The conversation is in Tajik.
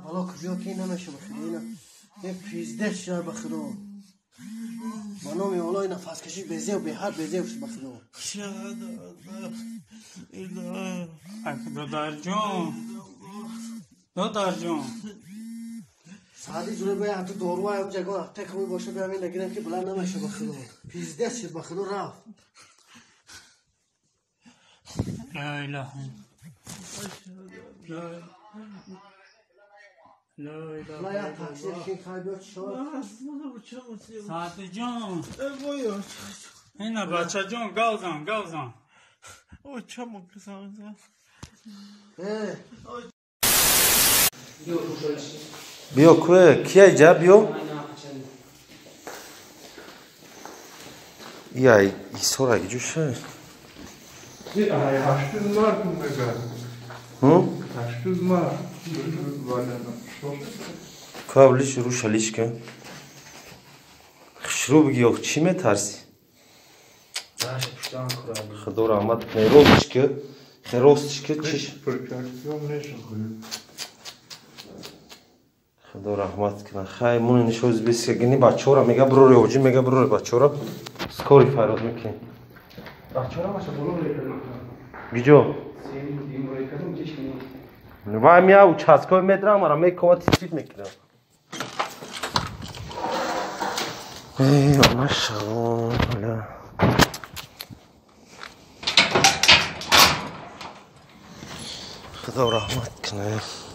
Бало биё ки намеша ба худо ина. Е пиздец шуда ба худо. Ба номи Аллоҳ ина нафаскашӣ безев беҳад безев шуд ба худо. Додарҷон. Додарҷон. Сади ҷуре бая ҳатто доруа ям ҷагон аптека ми боша биям ина гирем ки баланд намеша ба худо. Пиздец шуд ба худо рафт. ла илаҳа ла ла я такси ки хай биё чӣ шавад? Саъдиҷон. Ина бачаҷон гавзан гавзан. Э, Биё куе кия ҷа биё. Ия исора иҷуша. Кавлиш руша лишка. Хушрӯ биги ё чӣ метарсӣ? Худо раҳмат кунад. Ростиш ки, херостиш ки чиш. Худо раҳмат кунад. Хай муни нишоз бис гини бачора мега броре оҷи мега броре бачора. Скори файрод мекунем. Бачора маша боло мекунам. Гиҷо? Вай мия участковый медрам, ара мекова титит мекунам. Эй, машаллоҳ. Худо раҳмат кунад.